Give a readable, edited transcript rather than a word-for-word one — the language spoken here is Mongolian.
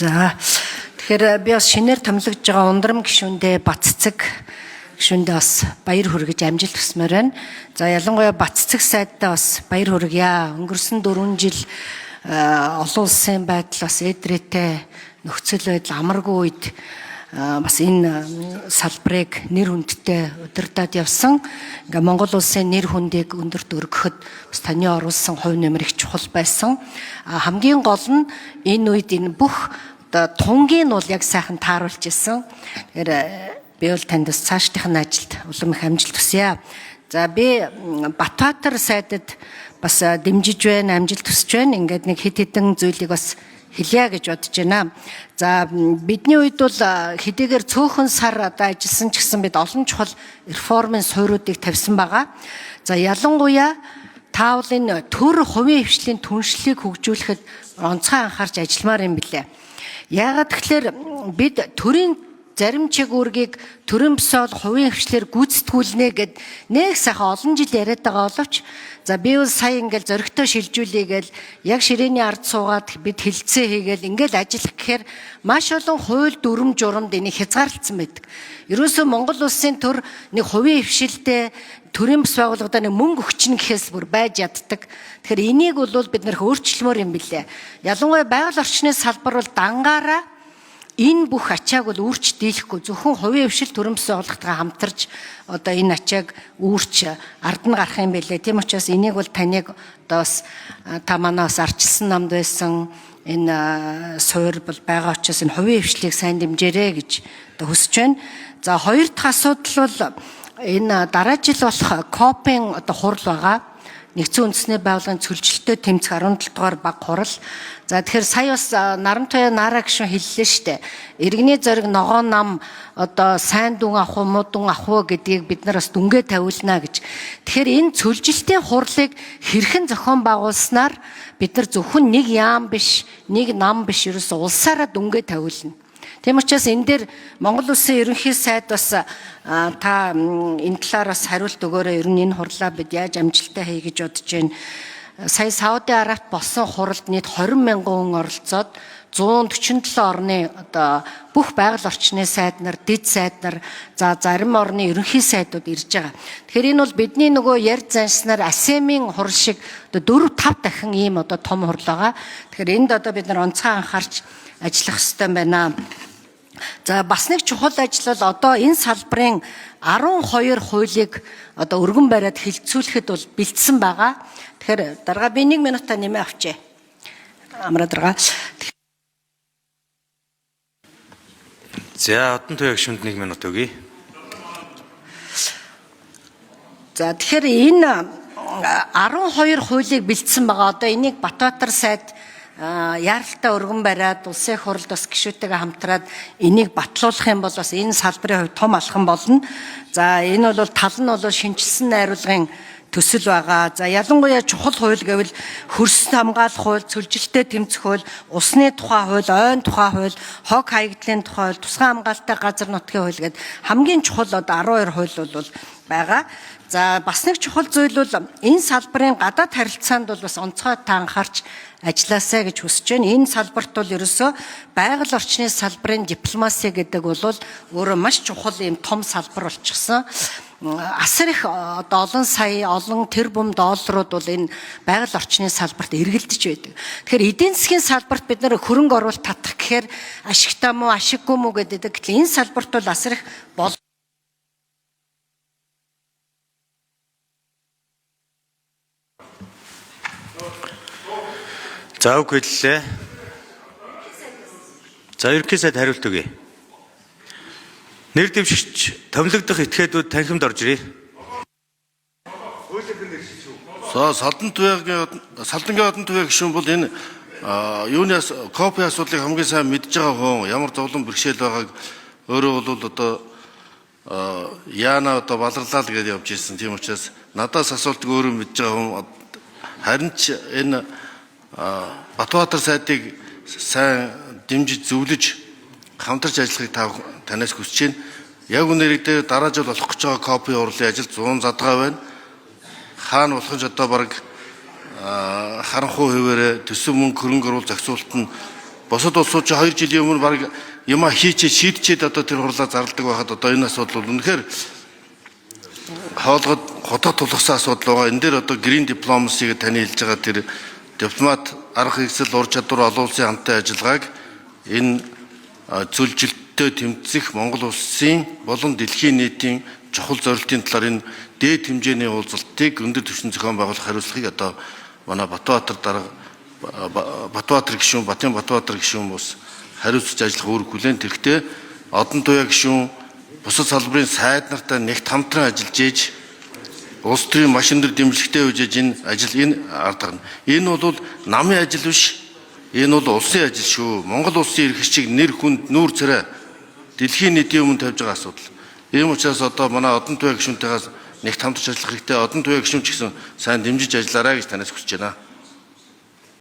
За тэгэхээр би бас шинээр томилогдож байгаа Ундрам гишүүндээ Батцэцэг гишүүндээ бас баяр хүргэж амжилт хүсмээр байна. За ялангуяа Батцэцэг сайдтай бас баяр хүргье. Өнгөрсөн 4 жил олон улсын байдал бас эдрээтэй нөхцөл байдал амаргүй үед бас энэ салбарыг нэр хүндтэй удирдах явсан. Ингээ Монгол улсын нэр хүндийг өндөрт өргөхөд бас таны оруулсан хувь нэмэр их чухал байсан. Хамгийн гол нь энэ үед энэ бүх одоо тунгийн бол яг сайхан тааруулж ирсэн. Тэгэхээр би бол танд бас цаашдынх нь ажилд улам их амжилт хүсье. За би Батбаатар сайдад бас дэмжиж байна, амжилт хүсэж байна. Ингээд нэг хэд хэдэн зүйлийг бас хэлье гэж бодож байна. За бидний үед бол хэдийгээр цөөхөн сар одоо ажилласан ч гэсэн бид олон чухал реформын суурьуудыг тавьсан байгаа. За ялангуяа таавал энэ төр хувийн хвшлийн түншлэлийг хөгжүүлэхэд онцгой анхаарч ажилламаар юм билээ. Яагаад тэгэхээр бид төрийн зарим чиг үүргийг төрийн босоод хувийн хвшлэр гүйцэтгүүлнэ гэд нэг сайхан олон жил яриад байгаа боловч за би бол сая ингээл зоригтой шилжүүлье гээл яг ширээний ард суугаад бид хилцээ хийгээл ингээл ажиллах гэхээр маш олон хууль дүрм журамд энийг хязгаарлалцсан байдаг. Ерөөсөө Монгол улсын төр нэг хувийн хвшилтэй төрийн бас байгууллагадаа нэг мөнгө өгчнө гэхээс бүр байж яддаг. Тэгэхээр энийг бол бид нэр өөрчлөмөр юм билээ. Ялангуяа байгаль орчны салбар бол дангаараа энэ бүх ачааг бол үүрч дийлэхгүй зөвхөн хувийн хвшил төрийн бас байгууллагатайгаа хамтарч одоо энэ ачааг үүрч ард нь гарах юм билээ. Тийм учраас энийг бол таныг одоо бас та манай бас арчилсан намд байсан энэ суур бол байгаа учраас энэ хувийн хвшлийг сайн дэмжээрэй гэж одоо хүсэж байна. За хоёр дахь асуудал бол энэ дараа жил болох КОП-ын одоо хурал байгаа. Нэгдсэн үндэсний байгууллагын цөлжилтөд тэмцэх 17 дугаар баг хурал. За тэгэхээр сая бас Нарамтуяа Нара гишүүн хэллээ штэ. Иргэний зориг ногоон нам одоо сайн дүн авах уу, муу дүн авах уу гэдгийг бид нар бас дүнгээ тавиулна гэж. Тэгэхээр энэ цөлжилтийн хурлыг хэрхэн зохион байгуулснаар бид нар зөвхөн нэг яам биш, нэг нам биш ерөөсөө улсаараа дүнгээ тавиулна. Тийм учраас энэ дээр Монгол Улсын ерөнхий сайд бас та энэ талаар бас хариулт өгөөрэй. Ер нь энэ хурлаа бид яаж амжилттай хий гэж бодож байна. Сая Сауди Арабт болсон хуралд нийт 20 мянган хүн оролцоод 147 орны одоо бүх байгаль орчны сайд нар, дэд сайд нар, за зарим орны ерөнхий сайдууд ирж байгаа. Тэгэхээр энэ бол бидний нөгөө ярьж заншсанаар АСЕМ-ийн хурал шиг одоо 4 5 дахин ийм одоо том хурал байгаа. Тэгэхээр энд одоо бид нар онцгой анхаарч ажиллах ёстой юм байна. За бас нэг чухал ажил бол одоо энэ салбарын 12 хуулийг одоо өргөн бариад хилцүүлэхэд бол бэлдсэн байгаа. Тэгэхээр дарга би 1 минутаа нэмээ авчээ. Амраа дарга. За Одан туяа гишүүнд 1 минут өгье. За тэгэхээр энэ 12 хуулийг бэлдсэн байгаа. Одоо энийг Батбаатар сайд яаралтай өргөн бариад улсын хурлд бас гишүүтэйгээ хамтраад энийг батлуулах юм бол бас энэ салбарын хувьд том алхам болно. За энэ бол тал нь бол шинжилсэн найруулгын төсөл байгаа. За ялангуяа чухал хууль гэвэл хөрс хамгаалах хууль, цөлжилттэй тэмцэх хууль, усны тухай хууль, ойн тухай хууль, хог хаягдлын тухай хууль, тусгай хамгаалалтай газар нутгийн хууль гээд хамгийн чухал одоо 12 хууль бол байгаа. За бас нэг чухал зүйл бол энэ салбарын гадаад харилцаанд бол бас онцгой та анхаарч ажилласаа гэж хүсэж байна. Энэ салбарт бол ерөөсөө байгаль орчны салбарын дипломаси гэдэг бол өөрөө маш чухал ийм том салбар болчихсон. Асар их одоо олон сая, олон тэрбум долларууд бол энэ байгаль орчны салбарт эргэлдэж байдаг. Тэгэхээр эдийн засгийн салбарт бид нар хөрөнгө оруулалт татах гэхээр ашигтай мó, ашиггүй мó гэдэг. Гэтэл энэ салбарт бол асар их бол За үг хэллээ. За ерөнхий сайд хариулт өгье. Нэр дэвшигч томилогдох этгээдүүд танхимд орж ирье. За Салдангийн Одан туяа гишүүн бол энэ юуны копи асуудлыг хамгийн сайн мэдж байгаа хүн, ямар зовлон бэрхшээл байгааг өөрөө бол одоо яана одоо баларлаа л гэж явж ирсэн. Тийм учраас надаас асуултыг өөрөө мэдж байгаа хүн, харин ч энэ Батбаатар сайдыг сайн дэмжиж зөвлөж хамтарч ажиллахыг танаас хүсэж байна. Яг үнээр дээр дараа жил болох гэж байгаа копи хурлын ажил 100 задгаа байна. Хаана болох нь ч одоо бараг харанхуй хэвээрээ төсөв мөнгө хөрөнгө оруулалт зохицуулалт нь Бусад улсууд чи 2 жилийн өмнө баг юмаа хийчээ шийдчихэд одоо тэр хурлаа зарладаг байхад одоо энэ асуудал бол үнэхээр хоолгод хотод тулгсан асуудал байгаа. Энэ дээр одоо green diplomacy гэж таны хэлж байгаа тэр дипломат арга хэрэгсэл, ур чадвар, олон улсын хамтын ажиллагааг энэ цөлжилттэй тэмцэх Монгол улсын болон дэлхийн нийтийн чухал зорилтын талаар энэ дээд хэмжээний уулзалтыг өндөр түвшинд зохион байгуулах хариуцлагыг одоо манай Батбаатар дарга, Батбаатар гишүүн, Батын Батбаатар гишүүн бас хариуцж ажиллах үүрэг хүлээн. Тэгэхдээ Одон Туяа гишүүн бусад салбарын сайд нартай нэгт хамтран ажиллаж ээж улс төрийн маш өндөр дэмжлэгтэй үжиж энэ ажил энэ арга. Энэ бол намын ажил биш. Энэ бол улсын ажил шүү. Монгол улсын эрх чиг нэр хүнд нүүр царай дэлхийн нийтийн өмнө тавьж байгаа асуудал. Ийм учраас одоо манай Одон Туяа гишүүнтэйгээс нэгт хамтарч ажиллах хэрэгтэй. Одон Туяа гишүүн ч гэсэн сайн дэмжиж ажиллаарай гэж танаас хүсэж байна.